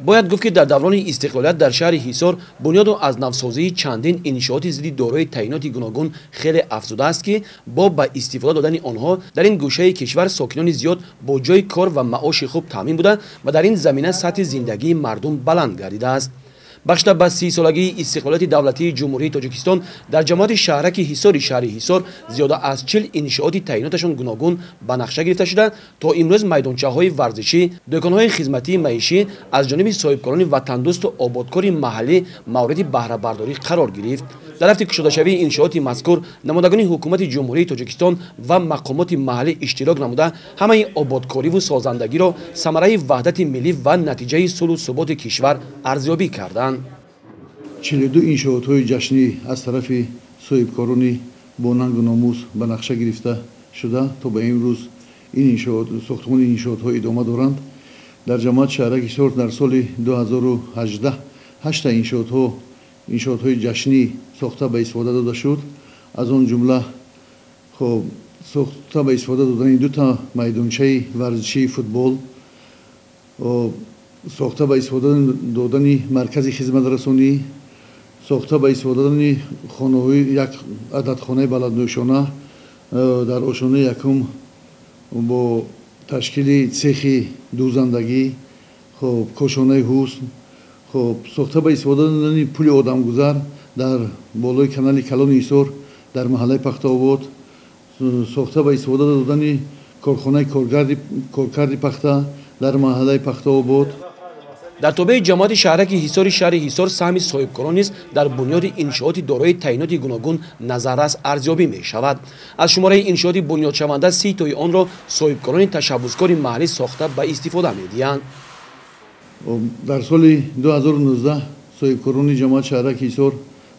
Бояд гуфт, ки дар даврони истиқлолият дар шаҳри Ҳисор бунёду аз навсозии чандин иншооти зидди дорои таъиноти гуногун хеле афзудааст, ки бо ба истифода додани онҳо дар ин гӯшаи кишвар сокинони зиёд бо ҷойи кор ва маоши хуб таъмин буда ва дар ин замина сатҳи зиндагии мардум баланд гардидааст. Бахшида ба 30-солагии истиқлолияти давлатии Ҷумҳурии Тоҷикистон дар ҷамоати шаҳраки Ҳисори шаҳри Ҳисор зиёда аз 40 иншооти таъиноташон гуногун ба нақша гирифта шуда, то имрӯз майдончаҳои варзишӣ, дӯконҳои хизматии маишӣ аз ҷониби соҳибкорони ватандӯсту ободкори маҳаллӣ мавриди баҳрабардорӣ қарор гирифт. Дар рафти кушодашавии иншооти мазкур намояндагони ҳукумати Ҷумҳурии Тоҷикистон ва мақомоти маҳаллӣ иштирок намуда, ҳамаи ободкориву созандагиро самараи ваҳдати миллӣ ва натиҷаи сулҳу суботи кишвар арзёбӣ карданд. 42 иншоотҳои ҷашнӣ аз тарафи соҳибкорони бо нангу номус ба нақша гирифта шуда, то ба имрӯз ин иншоот, сохтмони иншоотҳо идома доранд. Дар ҷамоати шаҳраки Ҳисор дар соли 2018 ҳашта иншоотҳои ҷашнӣ сохта ба истифода дода шуд. Аз он ҷумла, хоб, сохта ба истифода додани дута майдончаи варзишии футбол, сохта ба истифода додани маркази хизматрасонӣ, сохта ба истифода додани хонаҳои, як адад хонаи баландошёна дар ошёнаи якум бо ташкили цехи дӯзандагӣ, хоб, кошонаи ҳусн, хоб, сохта ба истифода додани пули одамгузар дар болои канали калони Ҳисор дар маҳаллаи Пахтаобод, сохта ба истифода додани корхонаи коркарди пахта дар маҳаллаи Пахтаобод. Дар тобеи ҷамоати шаҳраки Ҳисори шаҳри Ҳисор саҳми соҳибкорон низ дар бунёди иншооти дорои таъиноти гуногун назаррас арзёбӣ мешавад. Аз шумораи иншооти бунёдшаванда 30 тои онро соҳибкорони ташаббускори маҳаллӣ сохта ба истифода медиҳанд. Дар соли 2019 соҳибкорони ҷамоати шаҳраки Ҳисор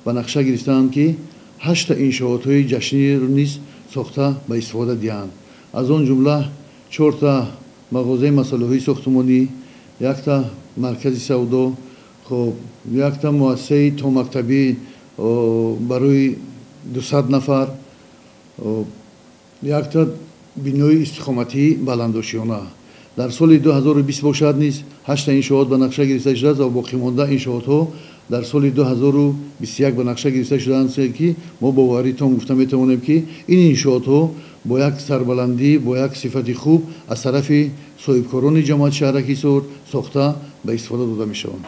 ба нақша гирифтаанд, ки ҳашта иншоотҳои ҷашниро низ сохта ба истифода диҳанд. Аз он ҷумла чорта мағозаи масолеҳои сохтмонӣ, якта маркази савдо, хоб, якта муассисаи томактабӣ барои 200 нафар, якта бинои истиқоматии баландошёна. Дар соли 2020 бошад низ ҳашта иншоот ба нақша гирифта шудааст ва боқимонда иншоотҳо дар соли 2021 ба нақша гирифта шудаанд, ки мо боварӣ том гуфта метавонем, ки ин иншоотҳо бо як сарбаландӣ, бо як сифати хуб аз тарафи соҳибкорони ҷамоати шаҳраки Ҳисор сохта ба истифода дода мешаванд.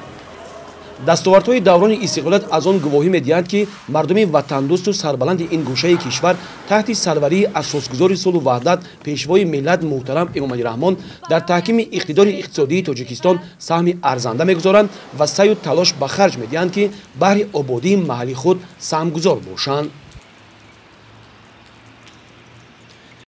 Дастовардҳои даврони истиқлолият аз он гувоҳӣ медиҳанд, ки мардуми ватандӯсту сарбаланди ин гӯшаи кишвар таҳти сарварии асосгузори сулҳу ваҳдат, Пешвои миллат муҳтарам Эмомалӣ Раҳмон дар таҳкими иқтидори иқтисодии Тоҷикистон саҳми арзанда мегузоранд ва саъю талош ба харҷ медиҳанд, ки баҳри ободии маҳалли худ саҳмгузор бошанд.